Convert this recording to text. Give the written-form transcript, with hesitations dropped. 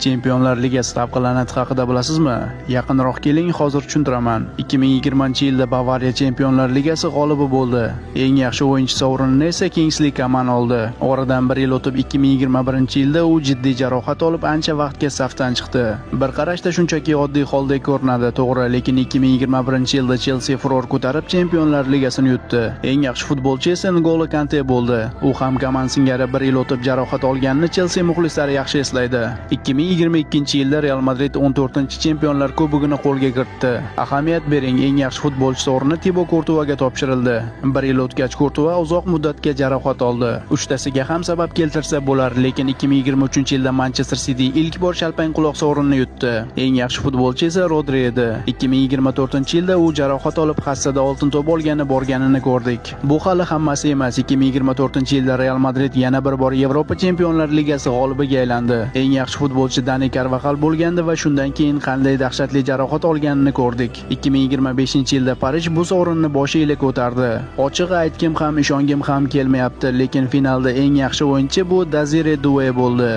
Chempionlar Ligasi tavqi la'nati haqida bilasizmi? Yaqinroq keling, hozir tushuntiraman. 2020-yilda Bavariya Chempionlar Ligasi g'olibi bo'ldi. Eng yaxshi o'yinchi sovrinini esa Kingsley Coman oldi. Oradan bir yil o'tib, 2021-yilda u jiddiy jarohat olib, ancha vaqtga safdan chiqdi. Bir qarashda shunchaki oddiy holdek ko'rinadi, to'g'ri, lekin 2021-yilda Chelsea furor ko'tarib Chempionlar Ligasini yutdi. Eng yaxshi futbolchi esa N'Golo Kante bo'ldi. U ham Coman singari bir yil o'tib jarohat olganini Chelsea muxlislari yaxshi eslaydi. 2022-yilda Real Madrid 14-Chempionlar Kubogini qo'lga kiritdi. Ahamiyat bering, eng yaxshi futbolchi sovrini Tibo Kurtuaga topshirildi. Bir yil o'tgach Kurtua uzoq muddatga jarohat oldi. Uchtasiga ham sabab keltirsa bo'lar, lekin 2023-yilda Manchester City ilk bor shalpang quloq sovrinini yutdi. Eng yaxshi futbolchi esa Rodri edi. 2024-yilda u jarohat olib, hassada oltin to'p olgani borganini ko'rdik. Bu hali hammasi emas. 2024-yilda Real Madrid yana bir bor Yevropa Chempionlar Ligasi g'olibiga aylandi. Eng yaxshi futbolchi Dani Karvaxal bo'lgandi va shundan keyin qanday dahshatli jarohat olganini ko'rdik. 2025-yilda Parij bu sovrinni boshi ila ko'tardi. Ochig'i aytgim ham, ishongim ham kelmayapti, lekin finalda eng yaxshi o'yinchi bu Dezire Due bo'ldi.